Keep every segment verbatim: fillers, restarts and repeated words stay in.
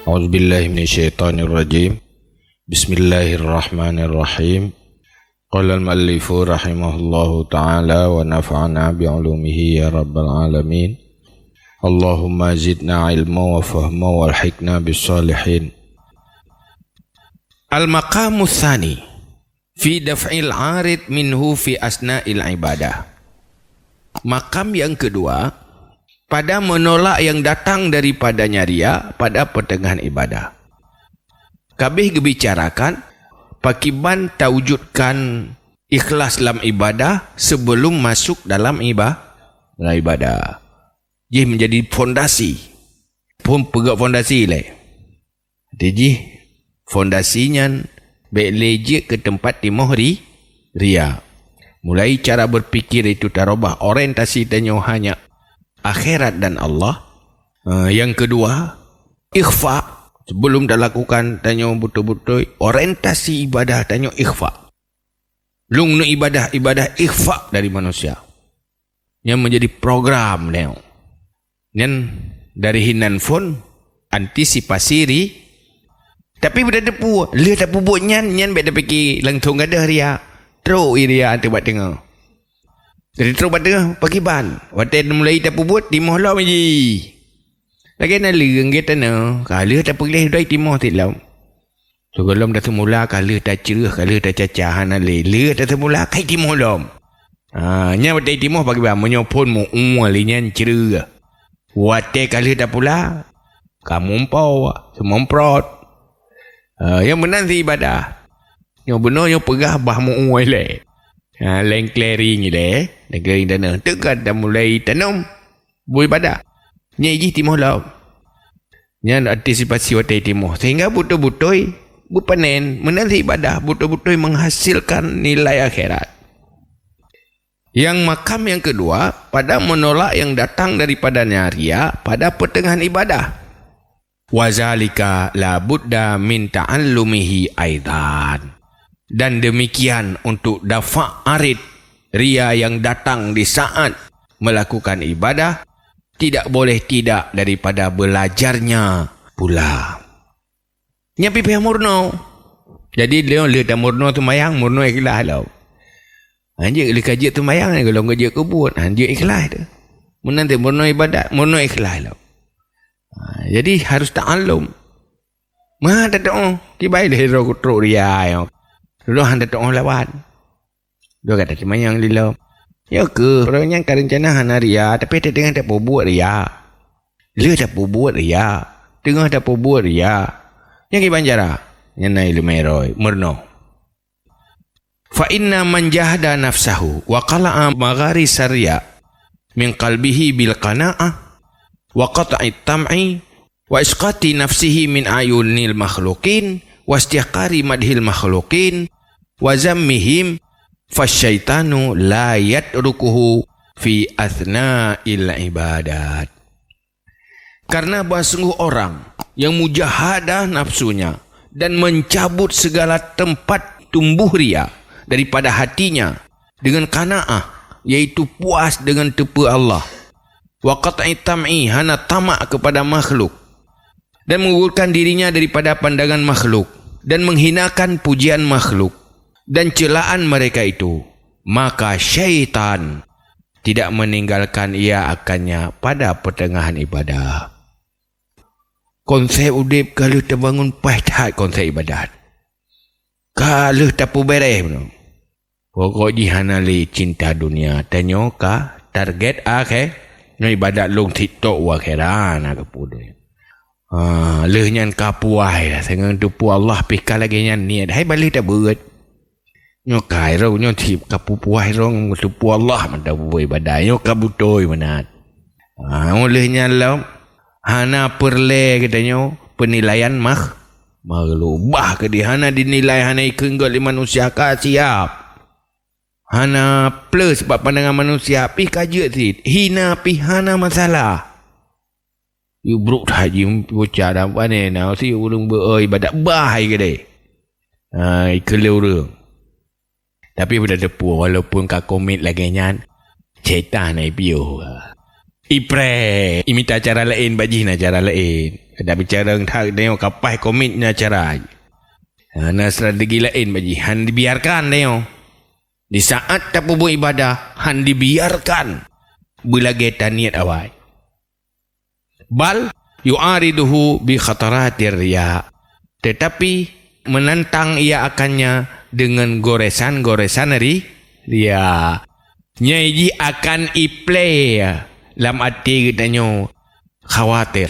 A'udzubillahi minasyaitonirrajim. Bismillahirrahmanirrahim. Qala al-mu'allifu rahimahullahu ta'ala wa nafa'ana bi'ulumihi ya rabbal alamin. Allahumma zidna ilma wa fahma walhiqna bis salihin. Al-maqamu tsani fi daf'il arid minhu fi asna'il ibadah. Makam yang kedua, pada menolak yang datang daripadanya ria pada pertengahan ibadah. Ka abéh geubicarakan, pakiban tawujudkan ikhlas lam ibadah sebelum masuk dalam iba-, dalam ibadah. Jih menjadi fondasi. Phon peugah fondasi lé. Di jih fondasi nyan bék lé jeuet keu teumpat timoh ri-, ria. Mulai cara berpikir itu tarubah, orientasi tanyoe hanya akhirat dan Allah. Eh, yang kedua, ikhfa. Sebelum talakukan tanyoe beutôi-beutôi, orientasi ibadah tanyoe ikhfa. Lôn neuibadah, ibadah ikhfa dari manusia. Nyan menjadi program nyoe. Nyan dari hinan phon antisipasi ri-, tapi beutateupeue, lheueh tapeubuet nyan, nyan bék tapike langsong gadoh ria. Trok ria teuk bak teungoh. Jadi trok bak teungoh, pakiban. Watée mulai tapeubuet, timoh lom jih. Lagée na leueng gét tanoh, ka lheueh tapeugleh doi timoh cit lom. Sigohlom taseumula ka lheueh tacreueh, ka lheueh tacaca hana lé. Lheueh taseumula kai timoh lom. Ha, nyan watée timoh pakiban, meunyoe phon meu-ue lé nyan creueh. Watée ka lheueh tapula, ka mumpoe, seumomprot. Ha, nyang meunan si ibadah. Nyoe bunoe nyoe peugah bah meu-ue lé. Ha, lengklering lé, lengklering tanoh. Teuka tamulai tanom. Beuibadah. Nyan jih timoh lom. Nyan antisipasi watée timoh. Sehingga beutôi-beutôi beupanen, meunan ibadah beutôi-beutôi menghasilkan nilai akhirat. Yang makam yang kedua, pada menolak yang datang daripadanya ria pada pertengahan ibadah. Wa zalika la budda min ta'allumihi aidan. Dan demikian untuk dafa' arid ria yang datang di saat melakukan ibadah, tidak boleh tidak daripada belajarnya pula. Nyan pih payah murno. Jadi, lheueh, lheueh tamurno seumayang, murno ikhlas lom. Hanjeuet lheueh ka jeuet seumayang, golom ka jeuet keu buet, hanjeuet ikhlas tu. Meunan teuh murno ibadat, murno ikhlas lom. Ha, jadi harus ta'allum. Meuhan tatu'oh, kibai lé droe trok ria nyoe. Droe han tatu'oh lawan. Droe gata teumanyong lé lom. Nyoe keuh, droe nyang ka reuncana hana ria, tapi teungoh tapeubuet ria. Lheueh tapeubuet ria, teungoh tapeubuet ria. Nyan kiban cara? Nyan na ileumèe droe, meurunoe. Fa inna man jahada nafsahu wa qala'a magharisar riya min qalbihi bil qana'ah wa qat'it tam'i wa isqati nafsihi min ayunil makhluqin wa istihqari madhil makhluqin wa zammihim, fasyaitanu la yatrukuhu fi athna'il ibadat. Karena bahwa sungguh orang yang mujahadah nafsunya dan mencabut segala tempat tumbuh ria daripada hatinya dengan qanaah, yaitu puas dengan teupeu Allah, wa qat'i tam'i, hana tamak kepada makhluk, dan menggugurkan dirinya daripada pandangan makhluk, dan menghinakan pujian makhluk, dan celaan mereka itu, maka syaitan tidak meninggalkan ia akannya pada pertengahan ibadah. Konsep udeb ka lheueh teubangun paih that konsep ibadat. Ka lheueh tapeuberes bunoe. Pokok jih hana lé cinta dunia, tanyoe ka target akhé. Nyoe ibadat lôn TikTok u akhirat na keupeue. Ha, lheueh nyan ka puas dah, seungeung teupeu Allah pih ka lagée nyan niet. Hai ban lheueh tabeuet. Nyoe ka irong nyoe cit ka pupuas irong teupeu Allah mantong peubuet ibadat. Nyoe ka beutôi meunan. Ha, óh lheueh nyan lom hana peureulée geutanyoe peunilaian makh-, makhluk. Bah keudeh hana dinilai, hana ikheun gét lé manusia, ka siab. Hana plus bak pandangan manusia, pih ka jeuet cit. Hina pih hana masalah. Yue brok that jih bocah dan pane na si ureuëng beu-oi ibadat bah hai keudeh. Ha, ikheun lé ureuëng. Tapi beutateupeue, walaupun ka komit lagée nyan, syaitan na ipiôh. Ipreh, imita cara laén, bak jih na cara laén. Kada bicara that tanyoe kapai komit na cara. Hana strategi laén bak jih, han dibiarkan tanyoe. Di saat tapeubuet ibadah, han dibiarkan beulagée taniet awai. Bal yu'ariduhu bi khataratir riya. Tetapi menantang ia akannya dengan goresan-goresan ri-, riya. Nyai jih akan iplé lam até geutanyoe khawatir,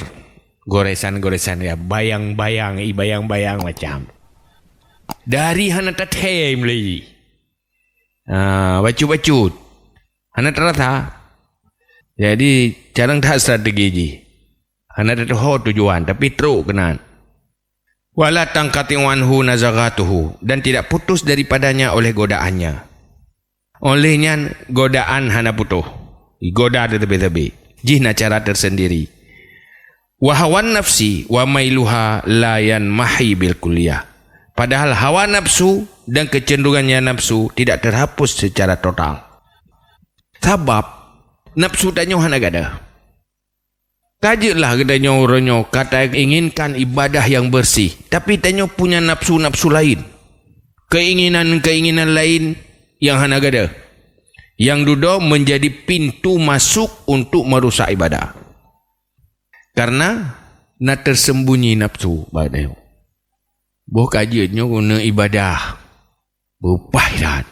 goresan-goresan riya, bayang-bayang, i bayang-bayang macam. Dari hana tathém lé. Ha, bacut-bacut. Hana terasa. Jadi, carang that strategi jih. Hana teuho tujuan, tapi trok keunan. Wala tanqati'u anhu nazaghatuhu, dan tidak putus daripadanya oleh godaannya. Oleh nyan, godaan hana putôh. Goda teuteubi-teubi. Jih na cara tersendiri. Wa hawan nafsi wa mailuha la yanmahi bil kulliyah. Padahal hawa nafsu dan kecenderungannya nafsu tidak terhapus secara total. Sabab, nafsu tanyoe hana gadoh. Ka jeuet lah geutanyoe uroe nyoe ka tainginkan ibadah nyang bersih, tapi tanyoe punya nafsu-nafsu laén, keinginan-keinginan laén nyang hana gadoh, nyang dudoe menjadi pintu masuk untuk merusak ibadah. Karena na tersembunyi nafsu bak tanyoe. Boh ka jeuet nyoe guna ibadah. Beupah that.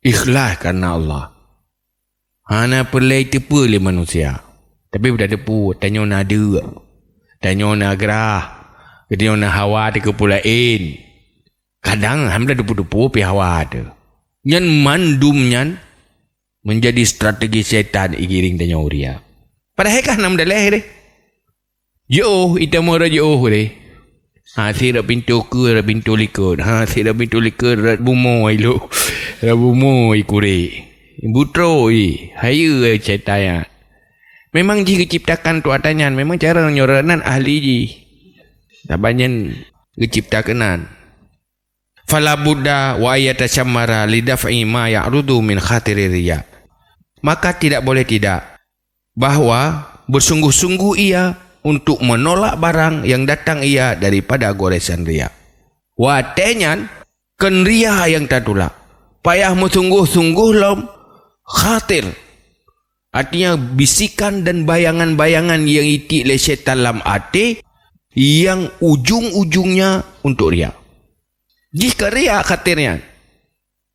Ikhlas karena Allah. Hana peureulée teupeu lé manusia. Tapi beutateupeue, tanyoe na deuk. Tanyoe na grah. Tanyoe na hawa teukeupeu laén. Kadang hana teupeue-teupeue pih hawa teuh. Nyan mandum nyan menjadi strategi syaitan igiring tanyoe u riya. Padahai ka hana meudaléh deh. Jiôh, itamong rot jiôh deh. Ha, si rot pintoe keue, rot pintoe likot. Ha, si rot pintoe likot, rot bumoe ilok. Rot bumoe ikurek. Butroe i. Hayeue syaitan nyan. Memang jih geuciptakan tuha tanyan. Memang cara nyoe rot nan ahli jih. Saban nyan geucipta keunan. Fala budda wa ayatasyammara lidaf'i ma ya'rudu min khatiri riya. Maka tidak boleh tidak bahwa bersungguh-sungguh ia untuk menolak barang yang datang ia daripada goresan riya. Watée nyan, kon riya nyang tatulak. Payah meusungguh-sungguh lom khatir. Artinya, bisikan dan bayangan-bayangan nyang itiek lé syaitan lam até, nyang ujung-ujungnya untuk riya. Jih ka riya khatir nyan,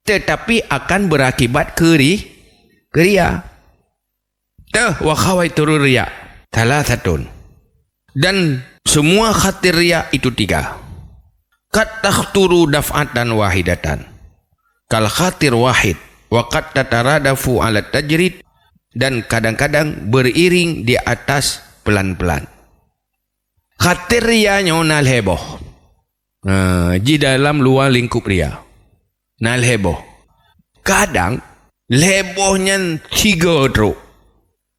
tetapi akan berakibat keu ri-, keu riya. Teuh wa khawaitirur riya, salasatun. Dan semua khatir riya itu tiga. Qad takhturu daf'atan wahidatan. Kal khatir wahid. Wa qad tataradafu ala tajrid. Dan kadang-kadang beriring di atas pelan-pelan. Khatir riya nyoe na lhée boh. Ha, jih dalam luwa lingkup riya. Na lhée boh. Kadang lhée boh nyan sigoe trok.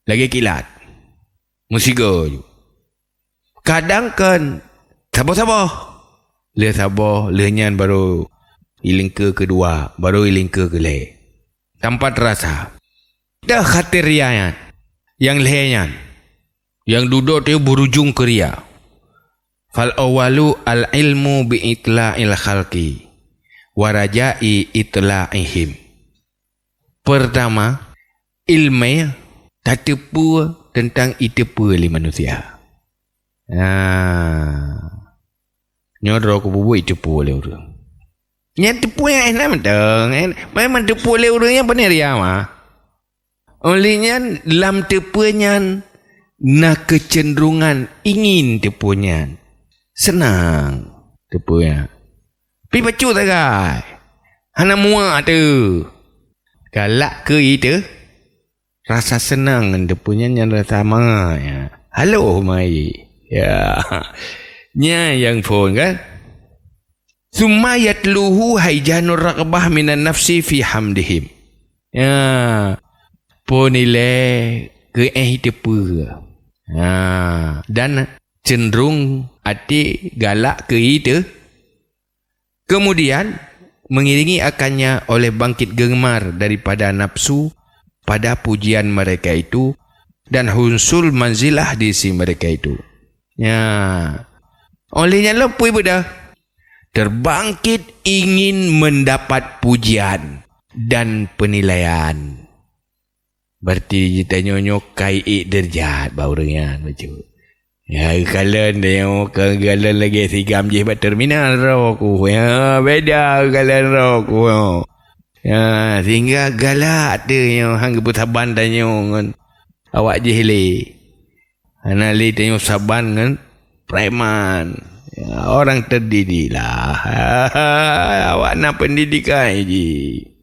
Lagée kilat. Meusigoe ju. Kadang kon saboh-saboh. Lheueh saboh, lheueh nyan baru ilingkeue keudua, baru ilingkeue keulhée. Tanpa terasa. Dah khatir riya nyan. Nyang lhée nyan. Nyang dudoe teuh beurujung keu riya. Fal awwalu al ilmu bi itla'il khalqi wa raja'i itla'ihim. Pertama, ileumé tateupeue teuntang iteupeue lé manusia. Nah, nyoe droe kububuet iteupeue lé ureuëng. Nyan teupeue nyang éh na mantong, éh, memang teupeue lé ureuëng nyang pané riya mah. Oleh nyan, lam teupeue nyan na keuceunderungan ingin teupeue nyan. Seunang teupeue nyan. Pi bacut sagai. Hana muak teuh. Galak keu iteuh. Rasa seunang ngon teupeue nyan, nyan rasa mangat nyan. Halo mai. Ya. Nyan nyang phon kan? Summa yatluhu haijanur raghbah minan nafsi fi hamdihim. Ya. Phon ilée keu éh teupeue. Ha, dan cenderung até galak keu iteuh. Kemudian mengiringi akannya oleh bangkit geumar daripada nafsu pada pujian mereka itu dan husul manzilah di sisi mereka itu. Ya. Oleh nyan lom pui beudah. Terbangkit ingin mendapat pujian dan penilaian. Berarti tanyoe nyoe kai ék deurjat bak ureuëng nyan bacut. Ya, kalon tanyoe, ka kalon lagée sigam jih bak terminal roh ku. Ya, beda kalon roh ku. Ya, sehingga galak teuh nyoe han geupeusaban tanyoe ngon awak jih lé. Hana lé tanyoe saban ngon preman. Ya, orang terdidik lah. Awak na pendidikan jih.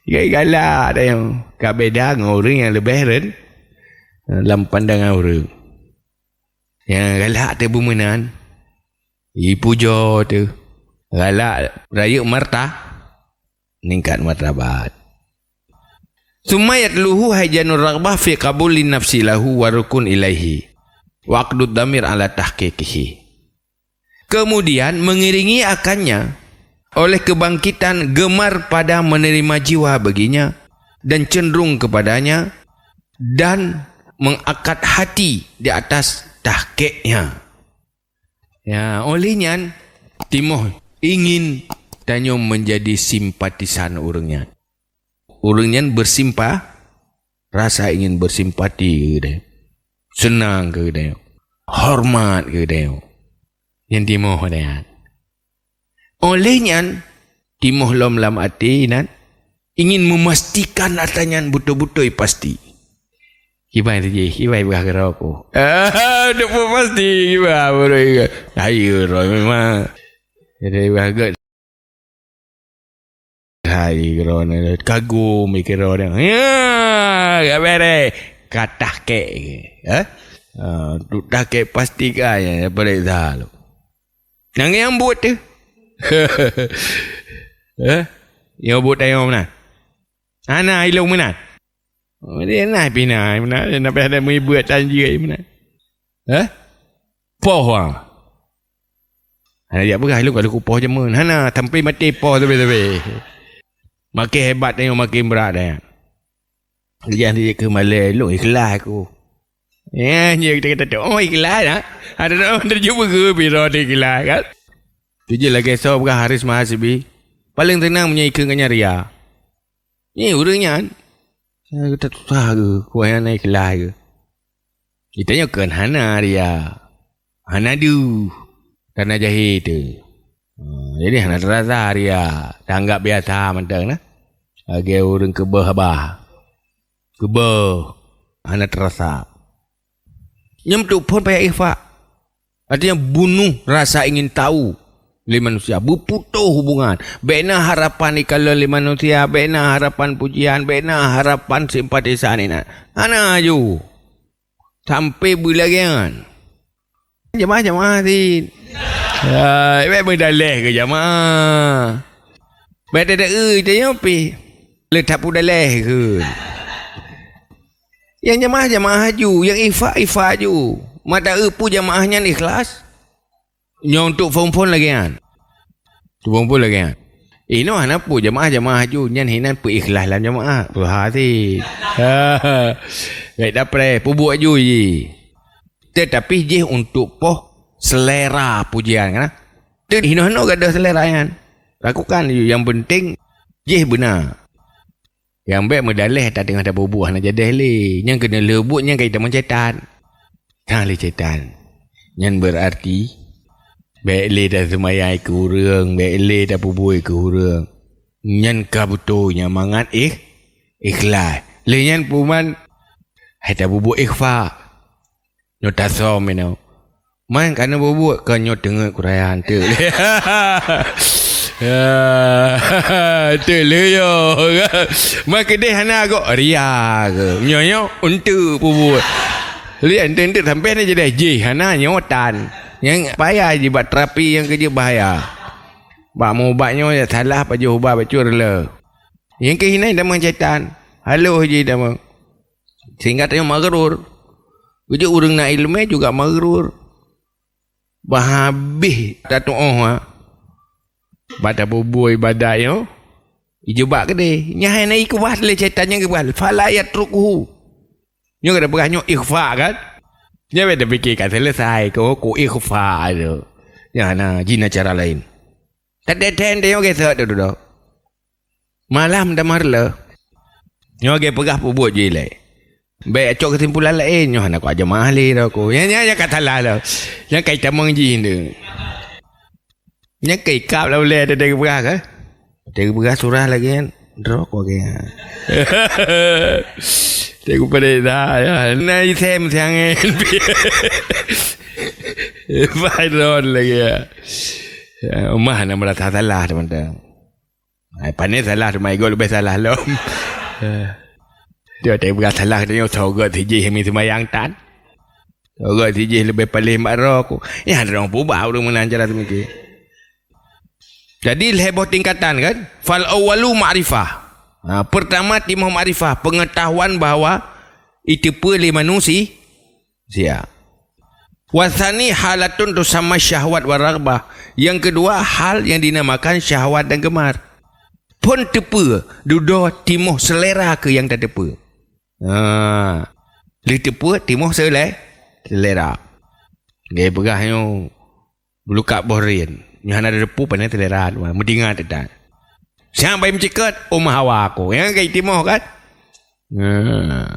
Galak-galak tanyoe. Ka beda ngon ureuëng nyang leubeh ren-, lam pandangan ureuëng. Nyang galak teuh beumeunan, ipujoe teuh. Galak rayeuk marta-, ningkat martabat. Summa yatluhu haijanur raghbah fi qabulin nafsi lahu wa rukun ilaihi. Wa aqdud dhamir ala tahqiqihi. Kemudian mengiringi akannya oleh kebangkitan gemar pada menerima jiwa baginya dan cenderung kepadanya dan mengakad hati di atas tahqiqnya. Ya, oleh nyan, timoh ingin tanyoe menjadi simpatisan ureuëng nyan. Ureuëng nyan bersimpa-, rasa ingin bersimpati keu geutanyoe. Seunang keu geutanyoe. Hormat keu geutanyoe. Nyan timoh nyan. Oleh nyan, timoh lom lam até nyan, ingin memastikan ata nyan beutôi-beutôi pasti. Kiban teuh jih, kiban beuh keudroe ku. Ah, deuh pun pasti, kiban baru ingat. Ayo, roh memang. Jadi, beuh gét. Hai, keudroe nyan, kagum keudroe nyan. Ya, gak bereh. Ka tahkek ke? Ha? Ha, tu tahkek pastikan ya, periksa lu. Nang nyang buet tu. Ha? Nyang buet tayong mana? Hana ilong meunan. Oh, dia nah pina meunan, dia nak ada meubuet tanjui meunan. Ha? Poh ah. Hana jak peugah lôn kalau kupoh jameun. Hana, sampai maté poh sabe-sabe. Makin hebat tanyoe, makin brat tanyoe. Jangan dia ke malai, lôn ikhlas aku. Ya, dia kata-kata, "Oh, ikhlas dah." Ada orang terjumpa ke biro dia ikhlas kan? Tu je lagée soe peugah Haris Mahasibi. Paling tenang meunyoe ikeu ngon ria. Ni ureuëng nyan. Saya kata susah ke, kuah yang naik kelas ke. Kita nyoe kan hana ria. Hana du. Karena jahil tu. Ha, jadi hana terasa ria. Tanggap biasa mantong nah. Lagi ureuëng keubah bah. Keubah. Hana terasa. Nyam tu pun payah ikhfa. Artinya bunuh rasa ingin tahu lé manusia, beuputoh hubungan. Bék na harapan ikalon lé manusia, bék na harapan pujian, bék na harapan simpatisan inan. Hana aju. Sampai beulagian. Jamaah-jamaah sin. Hai, bék meudaléh ke jamaah. Bék teudeue teuyoe pih. Le that peudaléh ke. Nyang jamaah-jamaah aju, nyang ikhfa-ikhfa aju. Mata eu peue jamaah nyan ikhlas. Nyoe untuk phon-phon lagée nyan. Untuk phon-phon lagée nyan. Inoe hana peue jamaah-jamaah aju, nyan hinan peuikhlas lam jamaah. Tuha sit. Baik dapre, pubuek aju ji. Tetapi jih untuk poh selera pujian kan. Teu hinoe-hinoe gadoh selera nyan. Lakukan aju, yang penting jih beuna. Nyang bék meudaléh that teungoh tapubuet hana jadéh lé. Nyang keuneuk lheueh buet nyan ka jitamong cétan. Ka lé cétan. Nyan beurarti bék lé taseumayang keu ureuëng, bék lé tapubuet keu ureuëng. Nyan ka beutôi nyan mangat ikh-, ikhlas. Lé nyan puman hai tapubuet ikhfa. Nyoe tasöm inoe. Man ka neububuet keu nyoe teungeut kurayan teuk. Ya, teuk lé yo. Man keudeh hana gok ria ke. Nyoe nyoe untuk pubuet. Lian enteuk-enteuk sampai na jadi jih hana nyoe tan. Nyang payah jih bak terapi nyang keujeuet bahaya. Bak meuubat nyoe ya salah pajoh ubat bacut rela. Nyang keuh inan tamong cétan. Haloh jih tamong. Sehingga tanyoe maghrur. Beujeuet ureuëng na iéleumé juga maghrur. Bah habéh tatuoh ha. Bak tapubuet ibadat nyoe. Ijubak keudeh. Nyan hai na ikubat lé cétan nyang geubat. Fala yatrukuhu. Nyoe ka tapeugah nyoe ikhfa kan? Nyan bèk tapike ka selesai, ku, ku ikhfa tu. Nyan na, jih na cara laén. Tateuntèe nyoe gesek tu dudoe. Malam teuma reuloh. Nyoe lagèe peugah peubuet jih lé. Bèk cok keusimpulan laén, nyoe hana kuat jeumaah lé droe ku. Nyan, nyan, nyan ka salah lom. Nyan ka itamong jih tu. Nyan ka ikab lah ulèe teuh geupeugah kah? Teuh geupeugah surah lagèe nyan, droe ku lagèe nyan. Teuh geupeurintah, ya. Na isem siang nyan. Bai droe lagèe nyan. Ya, Umar na meurasa salah, teman-teman. Ai, pane salah, teuma igoe leubeh salah lom. Dia tak peugah salah, dia nyoe soe gèt sijih mi seumayang tan. Soe gèt sijih leubeh paléh mak droe ku. Nyan droe peuba ureueng meunan cara teumiki. Jadi, lhèe boh tingkatan kan? Fal awwalu ma'rifah. Ha, pertama timoh ma'rifah, pengetahuan bahwa iteupeue lé manusi-, sia. Wasani halatun tusamma syahwat wa raghbah. Yang kedua, hal yang dinamakan syahwat dan gemar. Phon teupeue, dudoe timoh selera keu nyang tateupeue. Ha. Lheueh teupeue timoh sele-, selera. Lagèe peugah nyoe, beulukak boh rien. Nyoe hana tateupeue pane selera tu, meudingat that. Siang bai meuceuket, oh meuhawa aku. Nyan ka itimoh kan? Nah,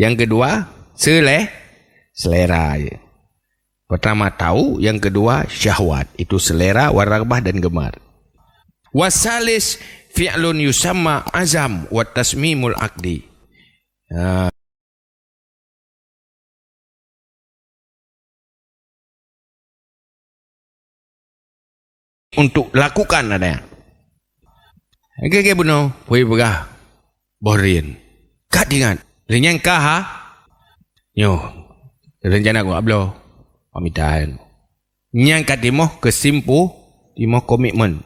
yang kedua, sele-, selera je. Pertama tahu, yang kedua syahwat, itu selera, wa raghbah dan gemar. Wasalis fi'lun yusamma azam wa tasmimul aqdi. Ha. Untuk lakukan ada. Oke, oke, bunoe, peue peugah boh rien. Ka teuingat, lheueh nyan ka ha-, nyoe, rencana ku abloe, pamitan. Nyan ka timoh keusimpu-, timoh komitmen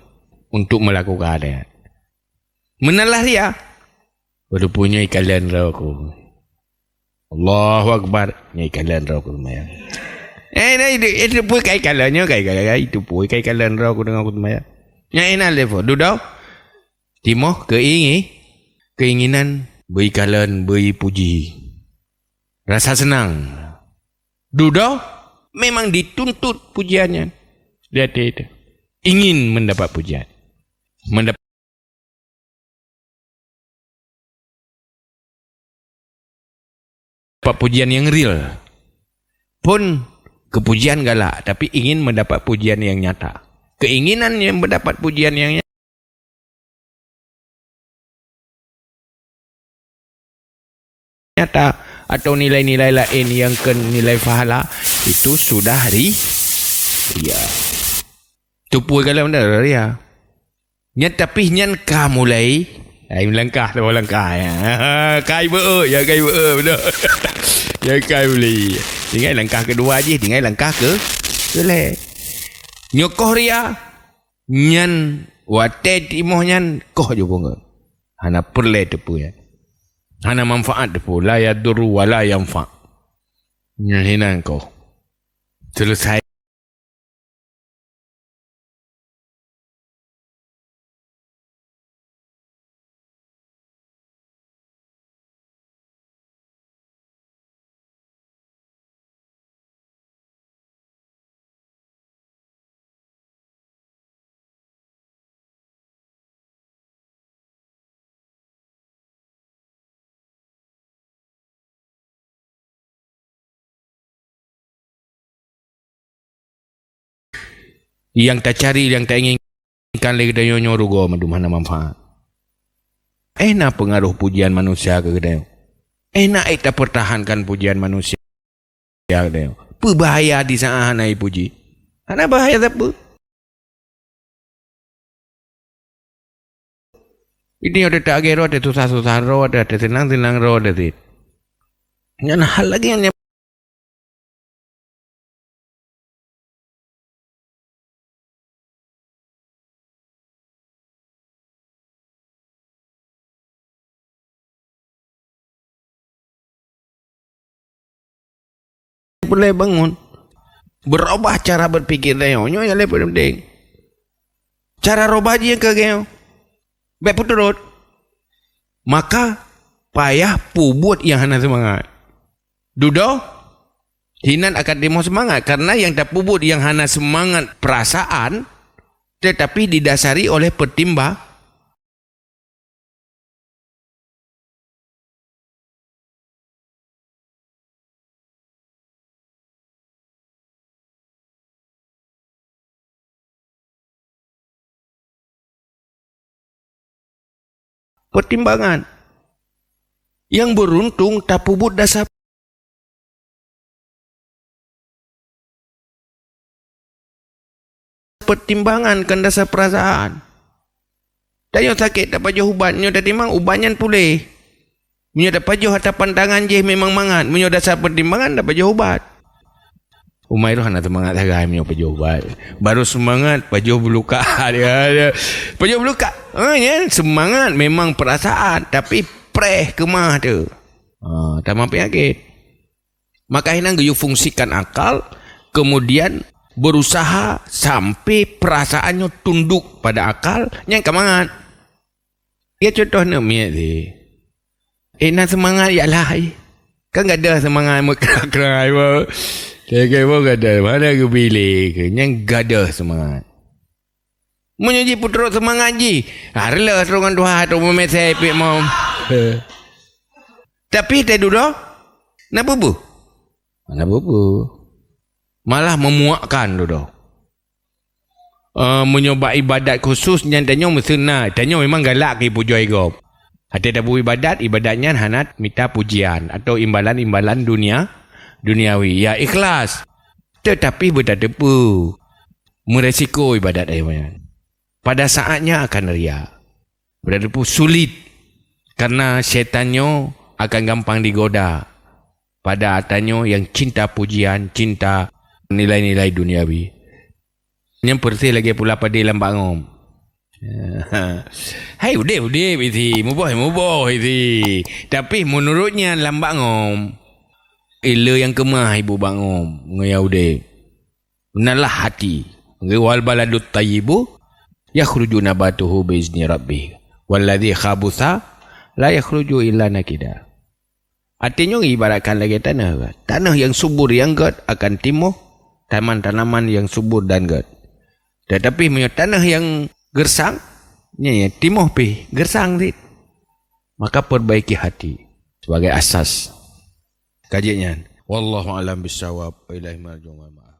untuk melakukan ada. Meunan lah ria. Beuteupeue nyoe ikalon droe ku. Allahu Akbar. Nyoe ikalon droe ku seumayang. Eh, nah, itu, itu pun kai kalon nyoe, kai kalon, kai, itu pun kai kalon droe ku deungon ku seumayang. Nyan inan level. Dudoe. Timoh keingi-, keinginan beu ikalon, beu ipuji. Rasa senang. Dudoe memang dituntut pujian nyan. Di até itu. Ingin mendapat pujian. Mendap- dapat pujian yang real. Pun kepujian galak, tapi ingin mendapat pujian yang nyata. Keinginan yang mendapat pujian yang nyata atau nilai-nilai laén nyang keu nilai pahala, itu sudah ri-, ria. Teupeue galak benda ria. Nyan, tapi nyan ka mulai, ai, meulangkah, saboh langkah, ya. Kai beu, ya, kai beu, betul. Ya, kai beli. Tinggai langkah kedua jih, tinggai langkah ke, keulhèe. Nyoe koh ria, nyan watèe timoh nyan koh ju punggong. Hana peureulèe teupeue nyan. Hana manfaat teupeue, la yadurru wa la yanfa. Nyan hinan koh. Selesai. Nyang tacari, nyang tainginkan lé geutanyoe nyoe rugoe mandum, hana manfaat. Eh, na peungaroh pujian manusia keu geutanyoe. Eh, na ék tapeurtahankan pujian manusia keu geutanyoe. Peue bahaya di saát hana ipuji? Hana bahaya sapeue. Ini ada tak agak roh, ada susah-susah roh, ada, ada senang-senang roh, ada sit. Nyan hal lagèe nyan. Peureulèe bangun. Beurubah cara beupikir tanyoe. Nyoe nyang lé paling penting. Cara rubah jih keu geutanyoe. Bèk peuturot. Maka payah peubuet nyang hana seumangat. Dudoe, Hinan akan timoh seumangat, karena nyang tapeubuet nyang hana seumangat peurasaan, tetapi didasari oleh pertimba-, pertimbangan. Nyang beuruntung tapeubuet dasar pertimbangan, kon dasar peurasaan. Tanyoe sakét tapajoh ubat, nyoe tatimang ubat nyan puléh. Meunyoe tapajoh ata pantangan jih memang mangat, meunyoe dasar pertimbangan tapajoh ubat. Umairah hana seumangat sagai meunyoe pajoh ubat. Baru seumangat pajoh beulukat. Ya, ya. Pajoh beulukat. Ha, nyan seumangat memang peurasaan, tapi preh keumah tu. Ha, tamah peunyakét. Maka hinan geuyue fungsikan akal, kemudian berusaha sampai perasaan nyoe tunduk pada akal, nyan ka mangat. Ya, contoh neumiet sih. Eh, na seumangat ya lah, eh. Kan gadoh seumangat meukra-kra, ibu. Tengok, ibu, gadoh. Mana geubilih ke? Nyan gadoh seumangat. Meunyoe jih peutrok seumangat jih, ha, reuloh trok ngon tuha trok meumesé pik mom. Tapi teududoe, na peue-peue? Na peue-peue. Malah meumuakkan dudoe. Eh, meunyoe bak ibadat khusus nyan tanyoe meuseuna, tanyoe memang galak keu pujoe gob. Até tabu ibadat, ibadat nyan hana mita pujian atau imbalan-imbalan dunia, duniawi. Ya ikhlas. Tetapi beutateupeue, meuresiko ibadat ayeuh nyan. Pada saatnya akan riak. Beutateupeue sulit, karena syaitan nyoe akan gampang digoda pada ata nyoe nyang cinta pujian, cinta nilai-nilai duniawi. Nyan persis lagée pula padé lam bak ngom. Hai udeb-udeb isi, muboh muboh isi. Tapi meunurot nyan lam bak ngom, ilée nyang keumah ibu bak ngom ngon nyang udeb. Meunan lah hati. Wal baladut thayyibu yakhruju nabatuhu bi izni rabbih. Walladzi khabutha la yakhruju illa nakida. Artinya ibaratkan lagée tanoh. Tanoh nyang subur nyang gét akan timoh tanaman-tanaman nyang subur dan gét. Tetapi meunyoe tanoh nyang gersang, nyan, nyan timoh pih gersang cit. Maka perbaiki hati sebagai asas. Ka jeuet nyan. Wallahu a'lam bissawab. Wa ilaihi marji'un wal ma'ab.